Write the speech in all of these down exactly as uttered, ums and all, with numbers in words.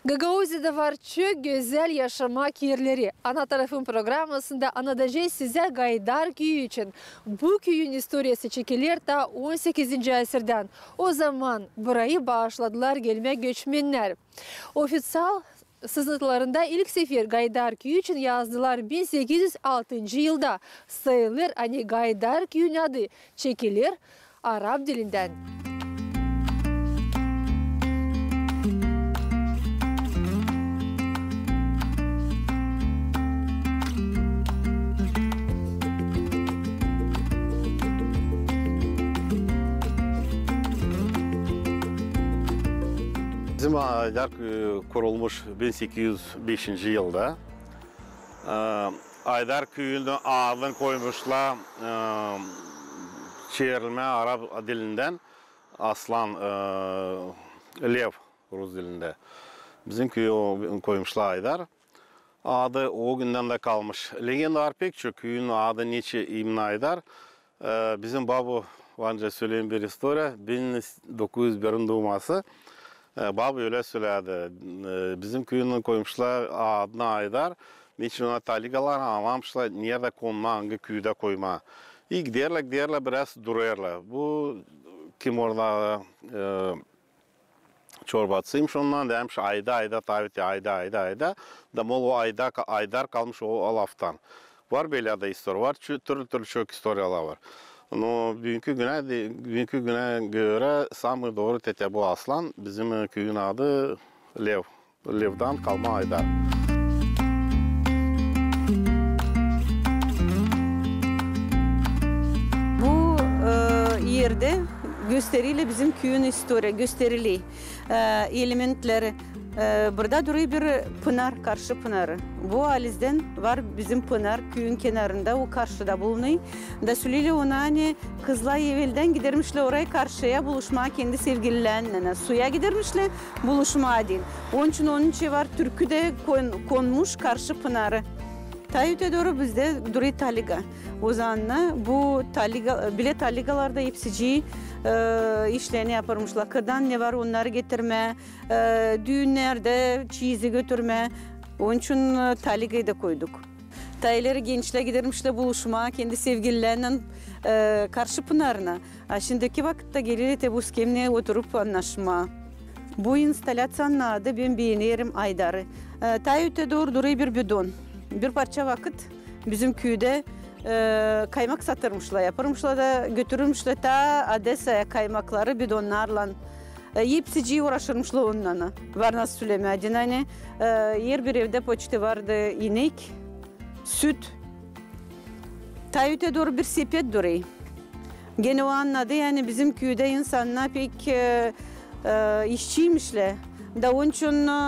Gagauziyada var çok gözäl yaşamak erleri. "Ana tarafım" programasında annadacez sizä Gaydar küüyü için. Bu küüyün istoriyası çekiler taa on sekizinci asirdän. O zaman burayı baaşladılar gelmää göçmennär. Ofiţial sızıntılarında ilk sefer Gaydar küüyü için yazdılar bin sekiz üz altıncı yılda. Sayılêr, ani Gaydar küüyün adı çekiler arap dilindän. Bizim Aydar küüyü kurulmuş bin sekiz üz beşinci yılda. E, Aydar küüyünün adını koymuşlar, e, çevirilmä arap dilindän aslan, e, lev rus dilindä. Bizim küüyü o koymuşlar Aydar. Adı o gündän dä kalmış. Legenda var pek çok, küüyün adı neçin imenä Aydar. E, bizim babu, var nicä söleyim bir istoriya, bin dokuz üz birin duuması. E, babu ölä söledi. E, bizim küüyünün koymuşlar adını Aydar. Neçin ona taligalar annamışlar, neredä konmaa, angı küüdä koymaa. İ giderlär, giderlär, biraz durêrlar. Bu kim orada, e, çorbacıymış ondan, demiş: "Ayda, ayda, tabii ki, ayda, ayda, ayda." Da, mol, o ayda ka-, Aydar kalmış o, o laftan. Var bölä dä istoriya, var çü-, türlü-türlü çok istoriyalar var. No büünkü günä de-, büünkü günä görä samıı dooru te-, te bu aslan, bizim, e, küüyün adı Lev. Levdan kalma Aydar. Bu, e, erdä gösterilä bizim küüyün istoriya, gösterilä, e, elementleri. E, burada durêr bir pınar, Karşı pınarı. Bu alizdän var bizim pınar, küüyün kenarında, o karşıda bulunêr. Da söleyler ona, ani kızlar eveldän gidermişlär orayı karşıya buluşmaa kendi sevgililerinnän. Suya gidermişlär buluşmaa deyni. Onun için onun için var türkü dä kon-, konmuş Karşı pınarı. Taa ötedooru bizdä durêr taliga. O zaman bu taliga, bilä taligalarda hepsicii, e, işlerini yapêrmışlar. Kırdan ne var, onnarı getirmää, e, düünnerdä çeyizi götürmää. Onun için, e, taligayı da koyduk. Taa ileri gençlär gidermişlär buluşmaa kendi sevgililerinnän, e, Karşı pınarına. A şindiki vakıtta gelerlär te bu skemneyä oturup annaşmaa. Bu instalaţiyanın adı, bän beenerim, Aydarı. E, taa ötedooru durêr bir bidon. Bir parça vakıt bizim küüdä, e, kaymak satêrmışlar, yapêrmışlar da götürürmüşlär taa Odesaya kaymakları bidonnarlan. E, hepsicii uuraşırmışlar onunnan. Var nasıl sölemää deyni, e, herbir evdä poçti vardı inek, süt. Taa ötedooru bir sepet durêr. Genä o annadı, ani bizim küüdä insannar pek, e, e, işçiymişlär. Da onun için, e,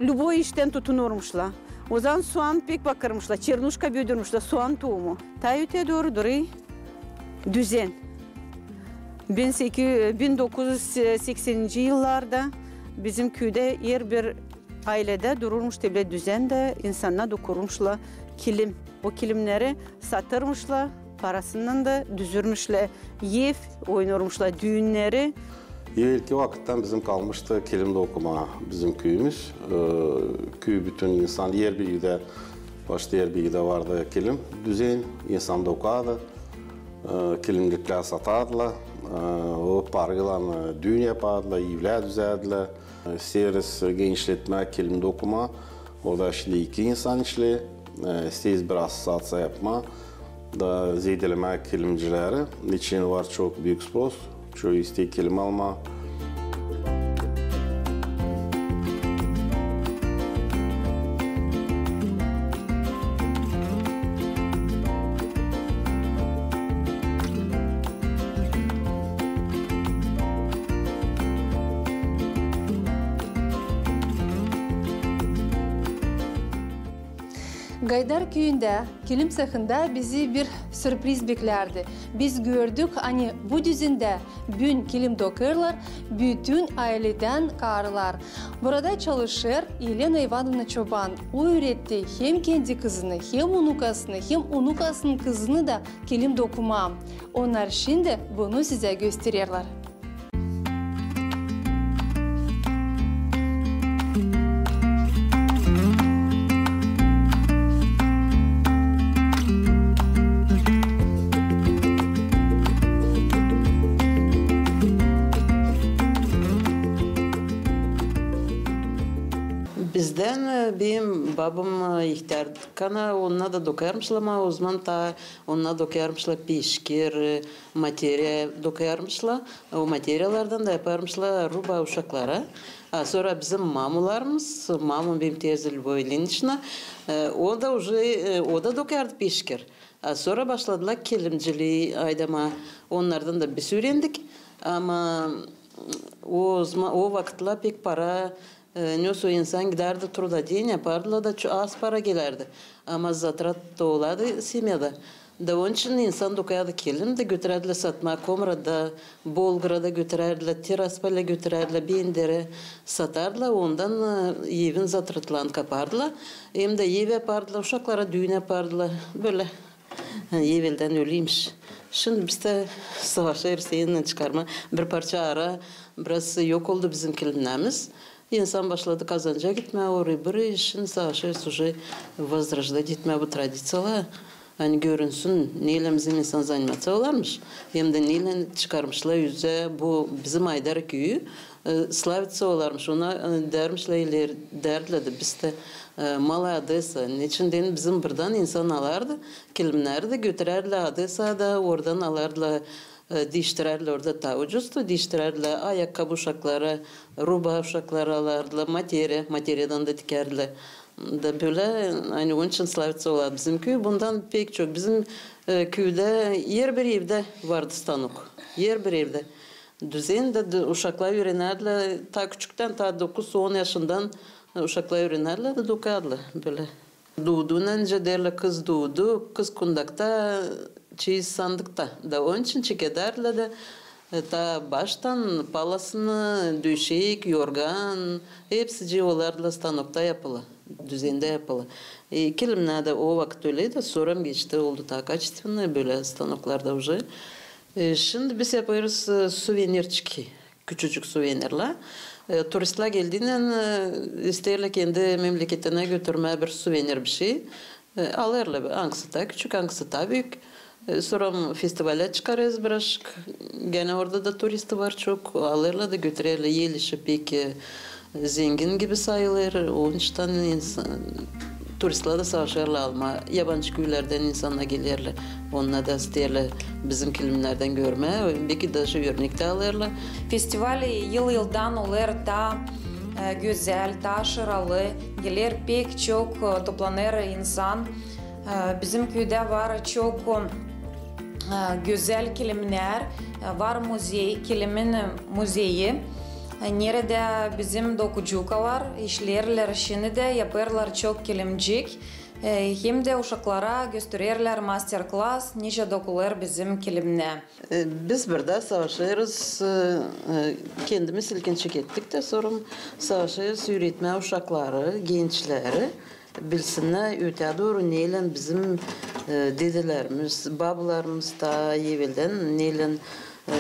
lüboy iştän tutunurmuşlar. O zaman suan pek bakırmışlar, çernuşka bödürmüşlär, suan tuumu. Taa ötedooru durêr düzen. Bin sekiz, bin dokuz üz sekseninci yıllarda bizim küüdä herbir ayledä dururmuş te bölä düzen da insannar dokurmuşlar kilim. O kilimneri satırmışlar, parasından da düzürmüşlär ev, oynarmışlar düünneri. Evelki vakıttan bizim kalmıştı kilim dokuma bizim küüyümüz. E, küü bütün insan, herbir evdä, başta herbir evdä vardı kilim düzen, insan dokardı. E, kilimliklär satardılar. E, o paraylan, e, düün yapardılar, evlär düzärdilär. E, isteeriz genişletmää kilim dokuma. Orada şindi iki insan işleer. E, isteeriz bir asosiaţiya yapmaa da zeedelemäk kilimcileri. İçin var çok büük spor. Çoyu isteer kilim almaa. Gaydar küüyündä kilim sehında bizi bir sürpriz beklärdi. Biz gördük, ani bu düzendä büün kilim dokêrlar bütün ayledän karılar. Burada çalışêr Elena İvanovna Çoban. O üüretti hem kendi kızını, hem unukasını, hem unukasının kızını da kilim dokumaa. Onnar şindi bunu sizä göstererlär. Bizdän, e, benim babam, e, ihtärdıkana, onnar da dokuyarmışlar, ama ozaman taa onnar dokuyarmışlar peşkir, e, materiya dokuyarmışlar. O materiyalardan da yaparmışlar ruba uşaklara. A sora bizim mamularımız, mamum benim teyzä Lübov İliniçna, e, o da uje, e, o da dokuyardı peşkir. A sora başladılar kilimciliyi aydamaa. Onnardan da biz üürendik. Ama o zama-, o vakıtlar pek para, e, nesoy insan gidärdi trudodeny, yapardılar da, ço-, az para gelärdi. Ama zatrat da olardı semyada. Da onun için insan dokuyardı kilim da götürärdi satmaa Komrada, Bolgorada götürärdi, Tiraspola götürärdi, Benderä satardılar, ondan, e, evin zatratlarını kapardılar. Hem dä ev yapardılar, uşaklara düün yapardılar. Bölä. Ha, eveldän öleymiş. Şindi biz dä savaşêrız ennän çıkarmaa. Bir parça ara biraz yok oldu bizim kilimnärimiz. İnsan başladı kazanca gitmää orayı-burayı, şindi savaşêrız uje возрождать etmää bu tradiţiyaları. Ani görünsün, neylän bizim insan заниматься olarmış. Hem dä neylän çıkarmışlar üzä bu bizim Aydar küüyü, e, славиться olarmış. Ona, e, därmişlär ileri, därlär dä biz dä, e, Малая Одесса. Neçin deyni bizim buradan insan alardı kilimnäri dä götürärlär Odesaya da, oradan alardılar, e, diiştirärlär orada taa ucuzdu, diiştirärlär ayakkabı uşaklara, ruba uşaklara alardılar, materiya, materiyadan da tikärdilär. Da bölä, ani onun için славиться olardı bizim küü. Bundan pek çok bizim, e, küüdä herbir evdä vardı stanok. Herbir evdä. Düzenli dä d-, uşaklar üürenärdilär taa küçüktän, taa dokuz-on yaşından, e, uşaklar üürenärdilär da dokuyardılar bölä. Duudu, nicä deerlär, kız duudu, kız kundakta, çeyiz sandıkta. Da onun için çekedärdilär dä, e, taa baştan palasını, döşek, yorgan, hepsicii olardılar stanokta yapılı, düzendä yapılı. E, kilimnär dä o vakıt öleydi, sora geçti, oldu taa kaçeственnıı, bölä stanoklarda uje. E, şindi biz yapêrız, e, suvenirçiki. Küçücük suvenirlär. E, turistlär geldiynän, e, isteerlär kendi memleketinä götürmää bir suvenir bir şey. E, alêrlar, angısı taa küçük, angısı taa büük. E, sora festivalä çıkarêrız birazcık. Genä orada da turisti var çok. Alêrlar da götürerlär. El işi pek, e, zengin gibi sayılêr. Onuştan insan, turistlär dä savaşêrlar almaa. Yabancı küülerdän insannar gelerlär. Onnar da isteerlär bizim kilimnärdän görmää. Beki daje örnek dä alêrlar. Festival yıl-yıldan olêr taa, e, gözäl, taa şaralı. Geler pek çok, e, toplanêr insan. E, bizim küüdä var çok, e, gözäl kilimnär, e, var muzey, kilimin muzeyi, e, neredä bizim dokuucukalar işleerlär şindi dä, yapêrlar çok kilimcik, e, hem dä uşaklara göstererlär master-klass, nicä dokulêr bizim kilimnä. E, biz burada savaşêrız, e, e, kendimiz ilkin çekettik dä, sora savaşêrız üüretmää uşakları, gençleri. Bilsinnär ötää dooru, neylän bizim, e, dedelerimiz, babularımız taa eveldän neylän, e,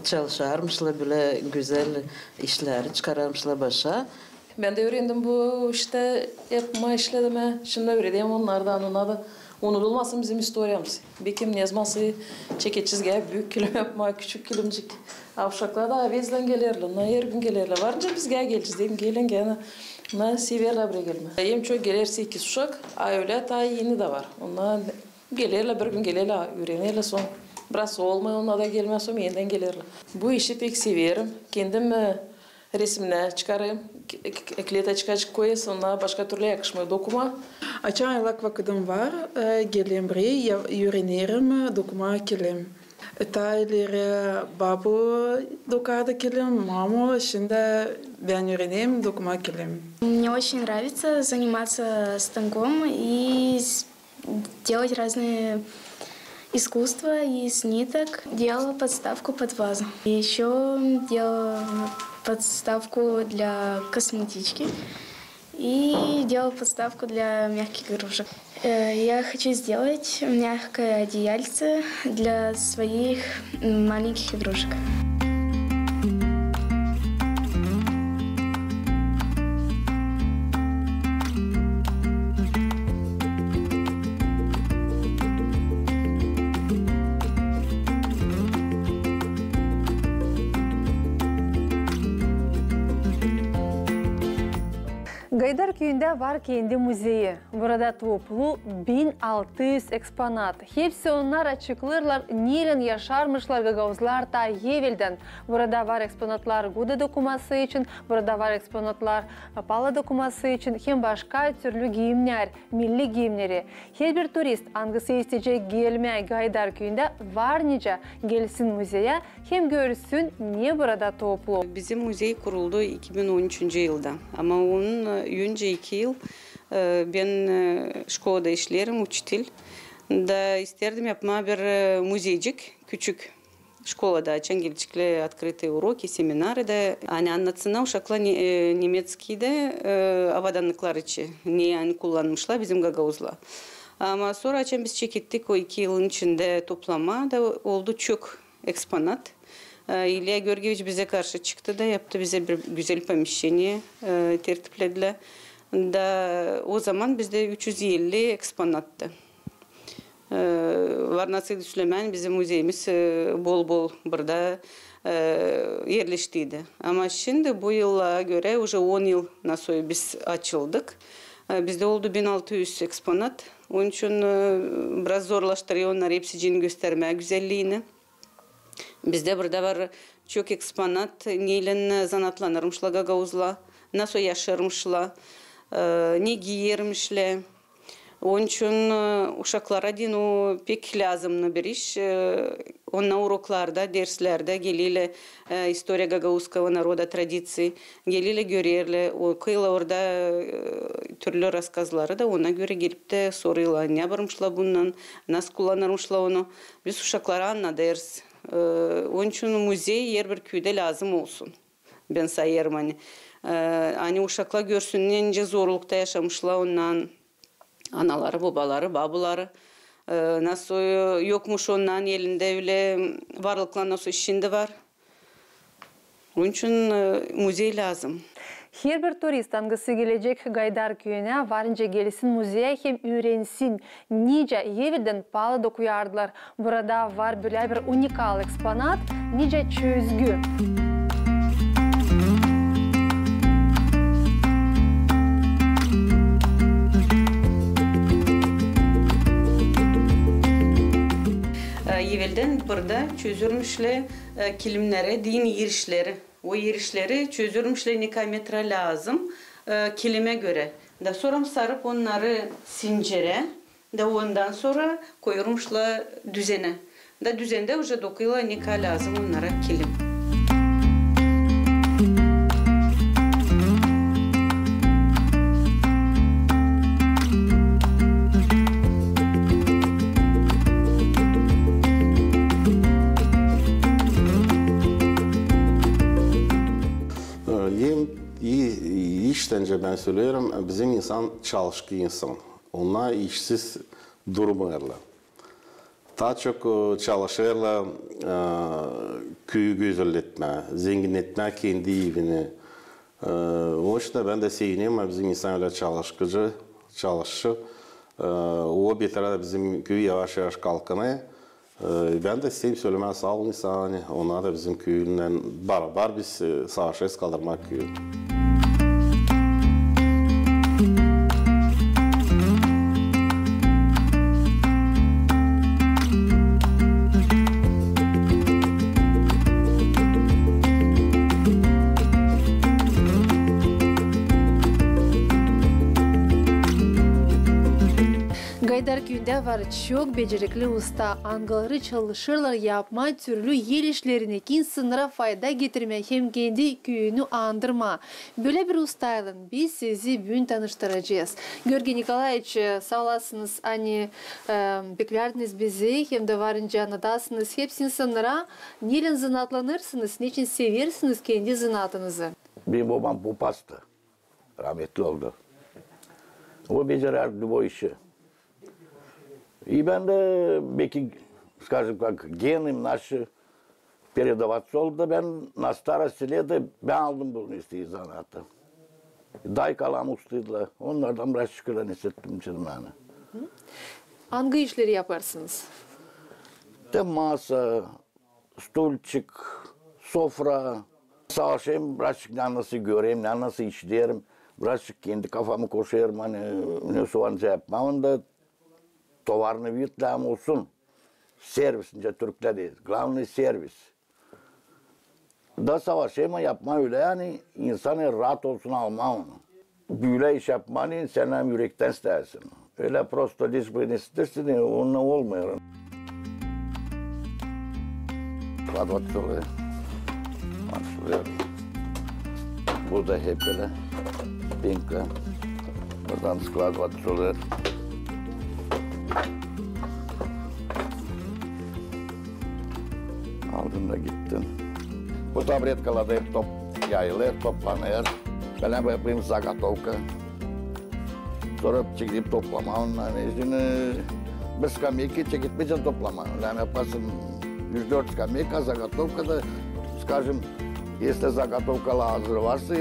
çalışarmışlar, bölä gözäl işleri çıkararmışlar başa. Bän dä üürendim bu iştä yapmaa, işlemää. Şindi üüredäm onnardan, onnar da unudulmasın bizim istoriyamız. Beki nezaman çekedecez gene büük kilim yapmaa, küçük kilimcik. A uşaklar da avezlän gelerlär, onnar her gün gelerlär. Varınca biz gene gelecez, dedim, gelin genä. Onnar severlär burayı gelmää. Hem çok geler sekiz uşak, a ölä taa eni dä var. Onnar gelerlär, bir gün gelerlär, üürenerlär, sora biraz olmêêr, onnar da gelmää, sora enidän gelerlär. Bu işi pek severim. Kendim, e, resimnär çıkarêrım, k-, k-, kletoçkacık koyêrsın, onnar başka türlü yakışmêêr dokumaa. Açan aylak vakıdım var, e, gelerim burayı, ya, üürenerim, e, dokumaa kilim. E, taa ileri babu dokardı kilim, mamu, şindi bän üürenerim dokumaa kilim. Мне очень нравится заниматься станком и с-, делать разные искусства из ниток. Делала подставку под вазу. Ещё делала подставку для косметички. И делала подставку для мягких игрушек. Э, я хочу сделать мягкое одеяльце для своих, м, маленьких игрушек. Gaydar küüyündä var kendi muzeyi. Burada toplu bin altı üz eksponat. Hepsi onnar açıklêêrlar, neylän yaşarmışlar gagauzlar taa eveldän. Burada var eksponatlar guda dokuması için, burada var eksponatlar pala dokuması için, hem başka türlü giimnär, milli giimneri. Herbir turist, angısı isteyecek gelmää Gaydar küüyündä, var nicä gelsin muzeyä hem görsün, ne burada toplu. Bizim muzey kuruldu iki bin on üçüncü yılda, ama onun, e, öncä iki yıl, e, bän, e, şkolada işleerim, uçitel. Da isteerdim yapmaa bir, e, muzeycik, küçük. Şkolada açan gelecekler открытые уроки, семинары da, ani annatsınnar uşaklar ne-, e, nemetskiydä, e, abadanlıklar için, ne ani kullanmışlar bizim gagauzlar. Ama sora açan biz çekettik o iki yılın içindä toplamaa da oldu çok eksponat. E, İlya Georgiyeviç bizä karşı çıktı da yaptı bizä bir gözäl помещение, e, tertipledilär. Da o zaman bizdä üç üz elli eksponattı. E, var nasıl sölemää, bizim muzeyimiz, e, bol-bol burada, e, erleştiydi. Ama şindi bu yıla görä, уже on yıl nasıl biz açıldık. E, bizdä oldu bin altı üz eksponat. Onun için, e, biraz zorlaştırêr onnarı hepsicini göstermää, gözälliini. Bizdä burada var çok eksponat, neylän zanaatlanırmışlar gagauzlar, nasıl yaşarmışlar, e, ne giiyermişlär. Onun için, e, uşaklara deyni o pek lääzımnı bir iş. E, onnar uroklarda, derslerdä gelilär, e, история гагаузского народа, традиции. Gelilär, görerlär, okuyêrlar orada, e, türlü raskazları da, ona görä gelip tä sorêrlar, ne yaparmışlar bunnan, nasıl kullanırmışlar onu. Biz uşaklara annadêrız. E, onun için muzey herbir küüdä lääzım olsun. Bän sayêrım, ani, e, ani uşaklar görsünnär, nicä zorlukta yaşamışlar onnan anaları, bobaları, babuları. E, nasıl yokmuş onnan elindä ölä varlıklar, nasıl şindi var. Onun için, e, muzey lääzım. Herbir turist, angısı gelecek Gaydar küüyünä, var nicä gelsin muzeyä hem üürensin, nicä eveldän pala dokuyardılar. Burada var bölä bir unikal eksponat, nicä çözgü. E, eveldän burada çözürmüşlär, e, kilimneri, deyni erişleri. O erişleri çözürmüşlär, ne kadar metra lääzım, e, kilimä görä. Da sora sarıp onnarı sincerä, da ondan sora koyurmuşlar düzenä. Da düzendä уже dokuyêrlar, ne kadar lääzım onnara kilim. E, hem i-, iştän öncä bän söleerim, bizim insan çalışkı insan. Onnar işsiz durmêêrlar. Taa çok, e, çalışêrlar, e, küüyü gözälletmää, zenginnetmää kendi evini. E, onun için dä bän dä sevinerim, bizim insan ölä çalışkıcı, çalışıcı. E, o beter dä bizim küüyü yavaş-yavaş kalkınêr. E, bän dä isteerim sölemää saa olun insana, ani onnar da bizim küüyünnän barabar biz, e, savaşêrız kaldırmaa küüyü. Gaydar küüyündä var çok becerikli usta, angıları çalışêrlar yapmaa türlü el işlerini, insannara fayda getirmää hem kendi küüyünü andırmaa. Bölä bir ustaylan biz sizi büün tanıştıracez. Georgiy Nikolaeviç, saa olasınız, ani, e, beklärdiniz bizi, hem dä var nicä annadasınız hepsi insannara, neylän zanaatlanêrsınız, neçin seversiniz kendi zanaatınızı. Benim bobam popastı. Rahmetli oldu. O becerärdi bu işi. И bän dä, beki, скажем как, genim naşı peredovatsa oldu da bän на старости лет bän aldım bu nesleyi zanaatı. Daykalarım ustaydılar. Onnardan biraz şükür, ani isettim çırmanı. Angı işleri yapêrsınız? Te masa, стульчик, sofra. Savaşêrım, birazçık ne nasıl görerim, ne nasıl işlerim. Birazçık kendi kafamı koşêrım, ani ne soyunca yapmam, onda tovarnıy vid lääzım olsun. Servis, nicä türklär deer. Glavnıy servis. Da savaşêrım yapmaa ölä, ani insan raat olsun almaa onu. Bölä iş yapmaa, ani sän hem ürektän isteersin. Ölä prosto liç bu ne isteersin, onunnan olmêêr. Skladovat solee. Bak şuraya. Bu da hep ölä. Spinka. Buradan skladovat solee. Aldın da gittin. Bu taburetkalar da hep top-, yayılêr, toplanêr. Bän yapayım zagotovka. Sora çekip toplamaa onnarı. Şindi bir skameyka çeketmeycän toplamaa. Ani yaparsın üç-dört skameyka, zagotovka da, скажем, если zagotovkalar hazır varsa,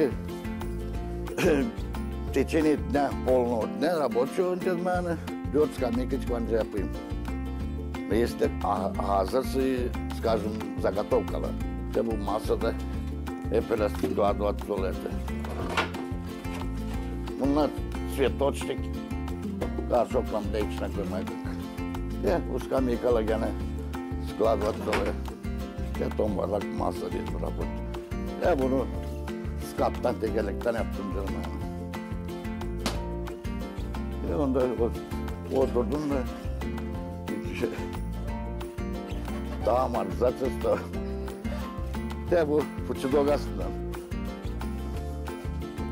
в течение дня, полного дня, рабочего дня, dört skameyka çıkınca yapayım. Если hazırsa, скажем, zagotovkalar. İştä bu masada hep ölä skladovat solee. Bunnar svetoçnik, gorşoklan da içinä koymaydık. E, bu skameykalar genä skladovat solee. İştä tom bardak masa biz bıraktık. E, bunu skattan, tekerlektän yaptım canım yani. E, onda o-, oturdum da şey, taa amortizaţiyası da. E, bu fıçı dogasından.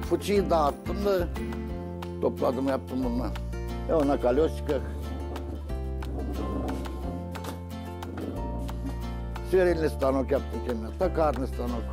Fıçıyı daattım da topladım, yaptım bundan. E, ona kolesika. Сверильный станок yaptım kendimä, токарный станок.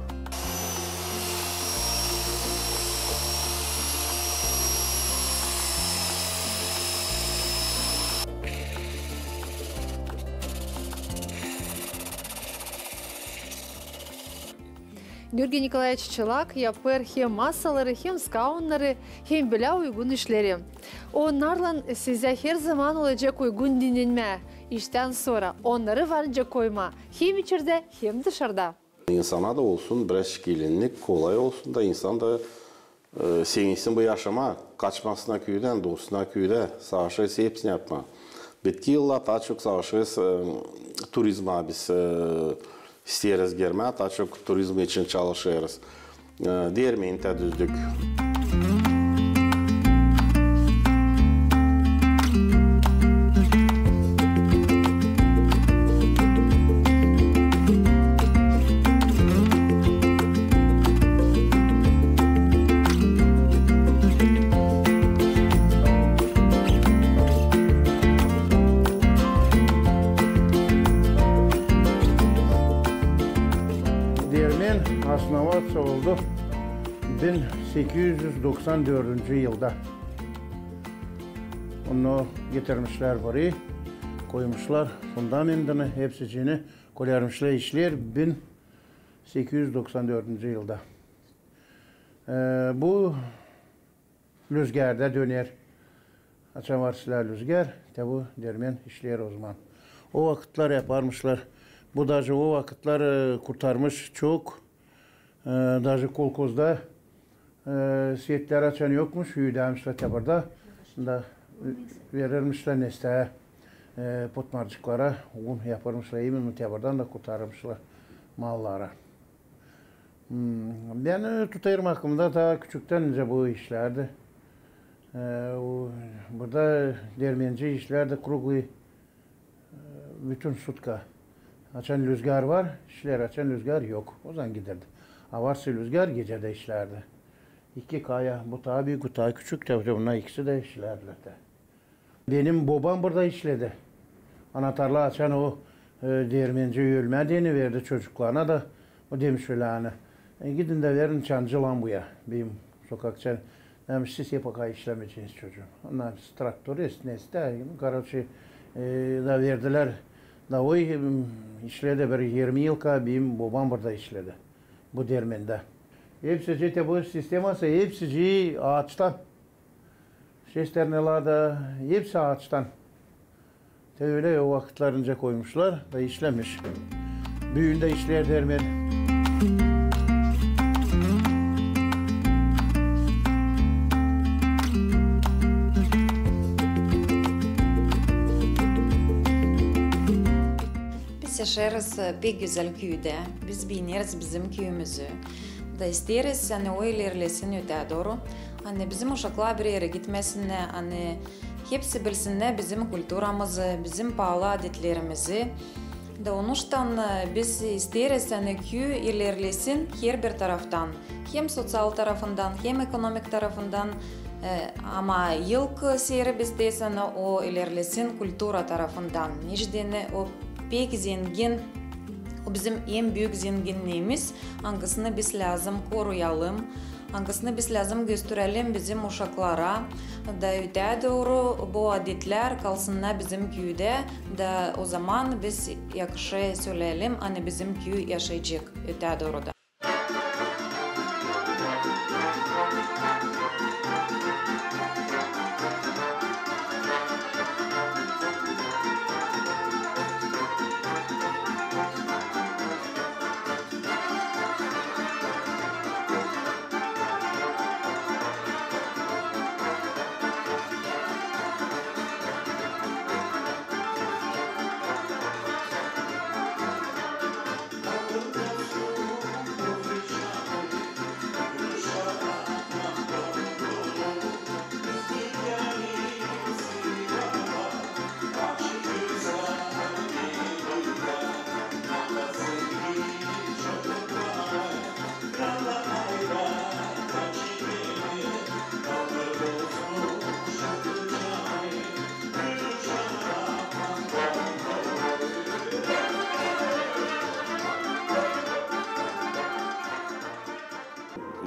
Georgiy Nikolaeviç Çelak yapêr hem masaları, hem skaunları, hem bölä uygun işleri. Onnarlan sizä herzaman olacek uygun dinnenmää iştän sora. Onnarı var nicä koymaa hem içerdä, hem dışarda. İnsana da olsun biraz şekillennik, kolay olsun da insan da, e, sevinsin bu yaşamaa, kaçmasın küüdän, dostuna küüdä, savaşêrız hepsini yapmaa. Bitki yıllar taa çok savaşêrız, e, turizma biz, e, isteeriz girmää, taa çok turizm için çalışêrız. E, dermeni tä düzdük. Dermen osnovaţa oldu bin sekiz üz doksan dördüncü yılda. Onu getirmişlär burayı, koymuşlar fundamentini, hepsicini koyarmışlar işleer bin sekiz üz doksan dördüncü yılda. E, bu lüzgerdä döner. Açan var sizlär lüzger, te bu dermen işleer ozaman. O vakıtlar yaparmışlar. Bu daje o vakıtlar, e, kurtarmış çok. E, daje kolkozda, e, svetlär açan yokmuş, üüdärmişlär te burada. Da, e, verirmişlär nesä, e, potmarcıklara, un yapırmışlar, imenno te buradan da kurtarırmışlar malları. Hmm, bän, e, tutêrım aklımda taa küçüktän nicä bu işlärdi. E, o, burada dermenci işlärdi kruglıy, e, bütün sutka. Açan lüzgar var, işleer, açan lüzgar yok. Ozaman giderdi. A varsa lüzgar, gecä dä işlärdi. İki kaya, bu taa büük, bu taa küçük, te, te bunnar ikisi dä işlärdilär te. Benim bobam burada işledi. Anatarlar açan o, e, dermenci ölmää deyni verdi çocuklarına da, o demiş ölä, ani, e, gidin dä verin çancı Lambuya, bizim sokak çan-, demiş, siz hep akaa işlämeyeceniz çocuum. Onnar traktorist, nesä, koroçe, e, da verdilär. Da o, e, işledi bir irmi yılka, bizim bobam burada işledi. Bu dermendä. Hepsici te bu sisteması, hepsici aaçtan. Şesternalar da, hepsi aaçtan. Te ölä o vakıtlarınca koymuşlar da işlemiş. Büün dä işleer dermen. Yaşêêrız pek gözäl küüdä. Biz beeneriz bizim küüyümüzü. Da isteeriz, ani o ilerlesin ötää dooru. Ani bizim uşaklar bir erä gitmesinnär, ani hepsi bilsinnär bizim kulturamızı, bizim paalı adetlerimizi. Da onuştan, e, biz isteeriz, ani küü ilerlesin herbir taraftan. Hem soţial tarafından, hem ekonomik tarafından, e, ama ilk seri biz isteeriz, ani o ilerlesin kultura tarafından. Neçin deyni o pek zengin, o bizim en büük zenginniimiz, angısını biz lääzım koruyalım, angısını biz lääzım gösterelim bizim uşaklara. Da ötää dooru bu adetlär kalsınnar bizim küüdä, da ozaman biz yakışı söleyelim, ani bizim küü yaşayacek ötää dooru da.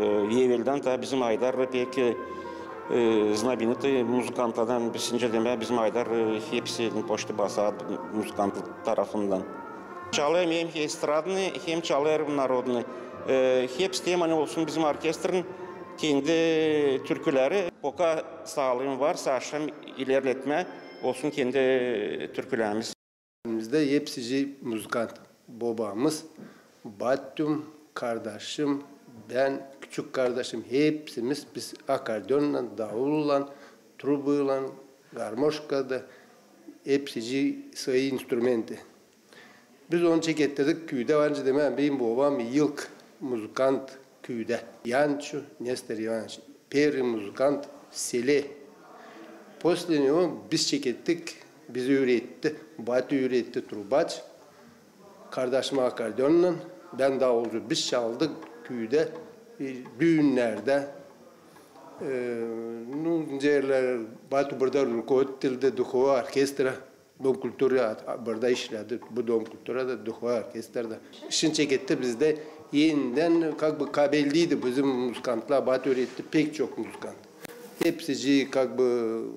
E, eveldän taa bizim Aydar pek, e, знаменитый muzıkantlardan birinci demää, bizim Aydar, e, hepsi poşti basaa muzıkant tarafından. Çalêrım hem estradnıy, hem çalêrım narodnıy. E, hepsi deerim, ani olsun bizim orkestrin kendi türküleri. Poka saalıım var, savaşêrım ilerletmää, olsun kendi türkülerimiz. Bizdä hepsicii muzıkant. Bobamız, batüm, kardaşım, bän, küçük kardaşım, hepsimiz biz akordeonnan, davulla, trubaylan, garmoşka da, hepsicii свои инструменты. Biz onu çekettirdik küüdä, var nicä demää, benim bobam ilk muzıkant küüdä. Yançu Nestor İvanıç, первый музыкант в селе. После него biz çekettik, bizi üüretti, batu üüretti, trubaç. Kardaşım akordeonnan, bän davulcu. Biz çaldık küüdä, e, düünnerdä. E, nu, nicä erlär, batu burada rukovoditeldi духовой оркестра. Dom kultura burada işledi. Bu dom kultura da, духовой оркестр da. Şindi çeketti bizdä enidän, как бы, kabelliydi bizim muzıkantlar, batu üüretti pek çok muzıkant. Hepsicii, как бы,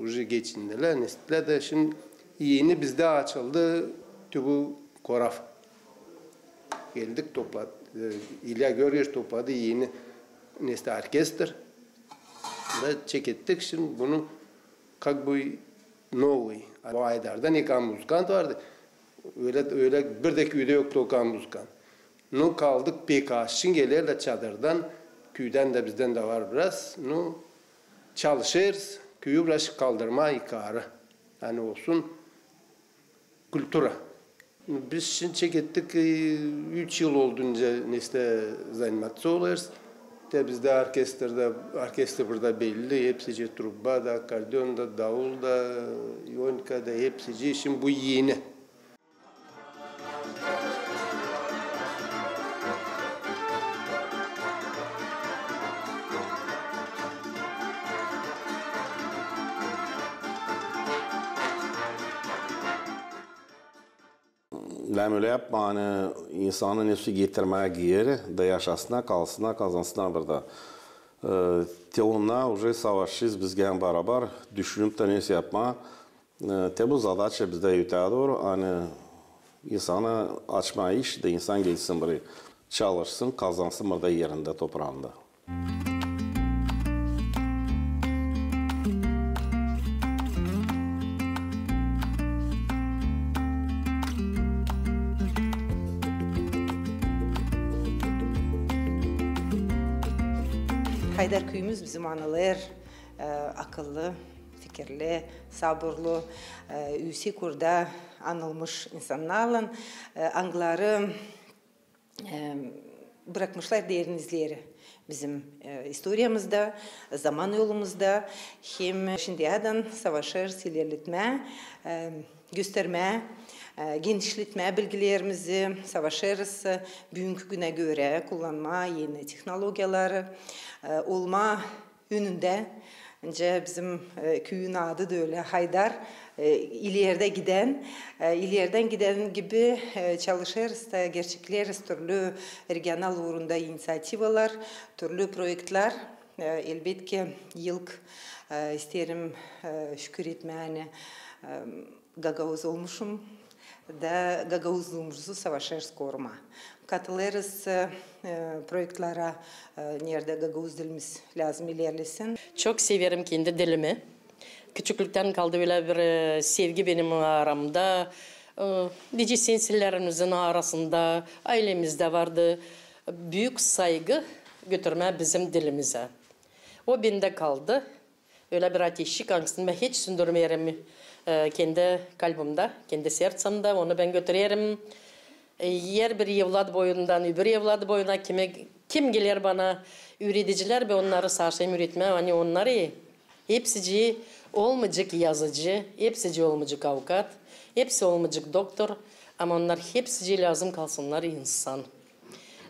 уже geçindilär, nestlär da. Şindi eni bizdä açıldı, ту bu Koraf. Geldik, topladı, e, İlya Georgiç topladı eni nestlä orkestr. Da çekettik şindi bunu, как бы, новый. Bu Aydarda neçä muzıkant vardı. Ölä, ölä bir dä küüdä yoktu o kadar muzıkant. Nu, kaldık pek az. Şindi gelerlär çadırdan, küüdän dä, bizdän dä var biraz. Nu, çalışêrız, küüyü biraz kaldırmaa yukarı. Ani olsun kultura. Biz şindi çekettik, e, üç yıl oldu nicä nestlä заниматься olêrız. Te bizdä orkestrada, orkestr burada belli, hepsicii, truba da, akordeon da, davul da, ionka da, hepsicii. Şindi bu eni. Lääzım ölä yapmaa, ani insanı nesä getirmää geeri, da yaşasınnar, kalsınnar, kazansınnar burada. E, te onnar уже savaşêrız biz gene barabar, düşünüp tä nesä yapmaa. E, te bu zadaça bizdä ötää dooru, ani insanı açmaa iş da insan gelsin burayı, çalışsın, kazansın burada erindä, topraanda. Haydar küüyümüz bizi anılêr, e, akıllı, fikirli, saburlu, e, üüsü kurda, anılmış insannarlan, e, angıları, e, brakmışlar derin izleri bizim, e, istoriyamızda, zaman yolumuzda. Hem şindiyädän savaşêrız ilerletmää, e, göstermää, e, genişletmää bilgilerimizi, savaşêrız, e, büünkü günä görä kullanmaa eni tehnologiyaları, e, olmaa önündä. Nicä bizim, e, küüyün adı da ölä, Haydar, e, ilerä gidän. E, ilerä gidän gibi, e, çalışêrız da gerçekleriz türlü regional uurunda iniţiativalar, türlü proektlär. E, elbetki, ilk, e, isteerim, e, şükür etmää, ani, e, gagauz olmuşum da gagauzluumuzu savaşêrız korumaa. Katılêrız, e, e, proektlerä, e, neredä gagauz dilimiz lääzım ilerlesin. Çok severim kendi dilimi. Küçüklüktän kaldı ölä bir, e, sevgi benim aramda. E, deyecek, sensilerimizin arasında, aylemizdä vardı. Büük saygı götürmää bizim dilimizä. O bendä kaldı. Ölä bir ateşçik, angısını bän hiç sündürmeerim, e, kendi kalbımda, kendi sertsemdä, onu bän götürerim. E, herbir evlad boyundan öbür evlad boyuna, kime, kim geler bana üüredicilär, bän onnarı savaşêrım üüretmää, ani onnarı hepsicii olmaycek yazıcı, hepsicii olmaycek avukat, hepsi olmaycek doktor, ama onnar hepsicii lääzım kalsınnar insan.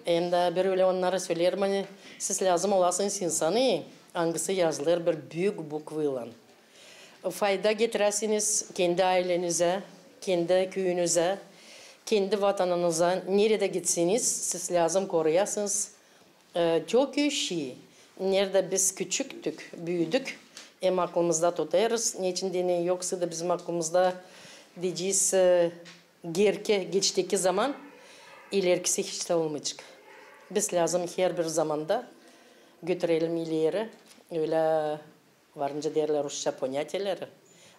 Hem dä bir ölä onnara söleerim, ani siz lääzım olasınız insanı, angısı yazılêr bir büük bukvaylan. Fayda getiräsiniz kendi aylenizä, kendi küüyünüzä, kendi vatanınıza, neredä gitseniz, siz lääzım koruyasınız, e, çok işi, neredä biz küçüktük, büüdük, hem aklımızda tutêrız, neçin deyni yoksa da bizim aklımızda, deyecez, e, gerke geçteki zaman, ilerkisi hiç tä olmaycek. Biz lääzım herbir zamanda götürelim ileri, ölä var, nicä deerlär rusça, понятиелär,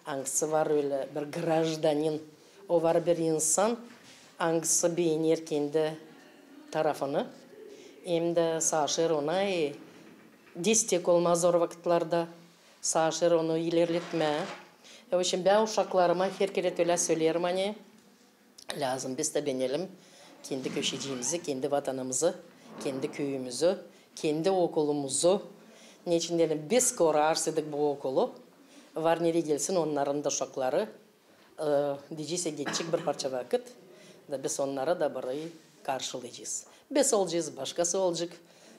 angısı var ölä bir гражданин, o var bir insan, angısı beener kendi tarafını, hem dä savaşêr ona, e, destek olmaa zor vakıtlarda, savaşêr onu ilerletmää. E, в общем, bän uşaklarıma herkerä ölä söleerim, ani lääzım biz dä beenelim kendi köşeciimizi, kendi vatanımızı, kendi küüyümüzü, kendi okulumuzu. Neçin deyni biz korêrsaydık bu okulu, var neredä gelsin onnarın da uşakları, e, deyecez, geçecek bir parça vakıt, da biz onnarı da burayı karşılayacez. Biz olacez, başkası olacek,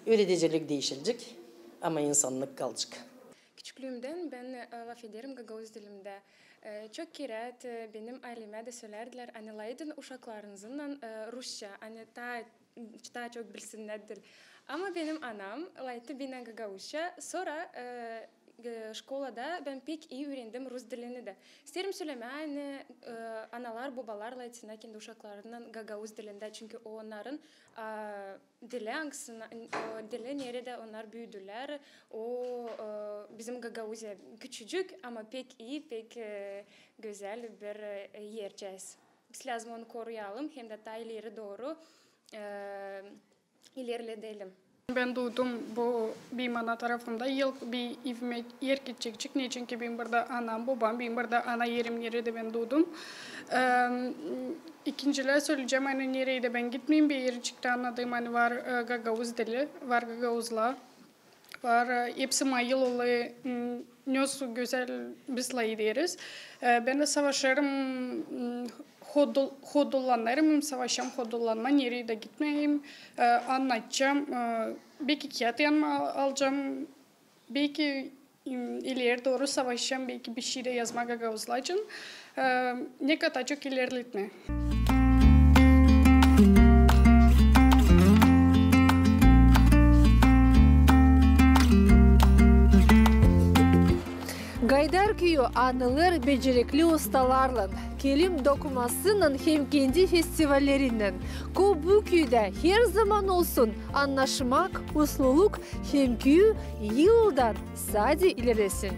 üüredicilik diişilecek, ama insannık kalacek. Küçüklüümdän bän, e, lafederim gagauz dilimdä. E, çok kerä, e, benim aylemä dä sölärdilär, ani lafedin uşaklarınızınnan, e, rusça, ani taa, taa çok bilsinnär dil. Ama benim anam lafetti bennän gagauzça, sora, e, e, şkolada bän pek ii üürendim rus dilini dä. İsteerim sölemää, ani, e, analar, bobalar lafetsinnär kendi uşaklarınnan gagauz dilindä, çünkü o onnarın, a, dili, angısını, o dili, neredä onnar büüdülär, o, e, bizim Gagauziya küçücük, ama pek ii, pek, e, gözäl bir, e, ercääz. Biz lääzım onu koruyalım hem dä taa ileri dooru, e, ilerledelim. Bän duudum bu benim ana tarafımda, ilk bir evimä erketçekçik, neçinki benim burada anam, bobam, benim burada ana erim, neredä bän duudum. E, ikincilää söleyecäm, ani neredä bän gitmeyim, bir erçiktä annadım, ani var, e, gagauz dili, var gagauzlar, var, e, hepsi mayıl olêr, m, ne gözäl biz lafederiz. E, bän dä savaşêrım, m, hodul-, hodullanêrım, savaşêrım hodullanmaa, neredä gitmeyim, e, annadacam, e, beki kiyat yanıma al-, alacam, beki, m, ileri dooru savaşacam, beki bir şey dä yazmaa gagauzlar için, e, ne kadar çok ilerletmää. Gaydar küüyü anılêr becerekli ustalarlan, kilim dokumasınnan hem kendi festivallerinnän. Ko bu küüdä herzaman olsun annaşmak, usluluk hem küü yıldan sade ilerlesin.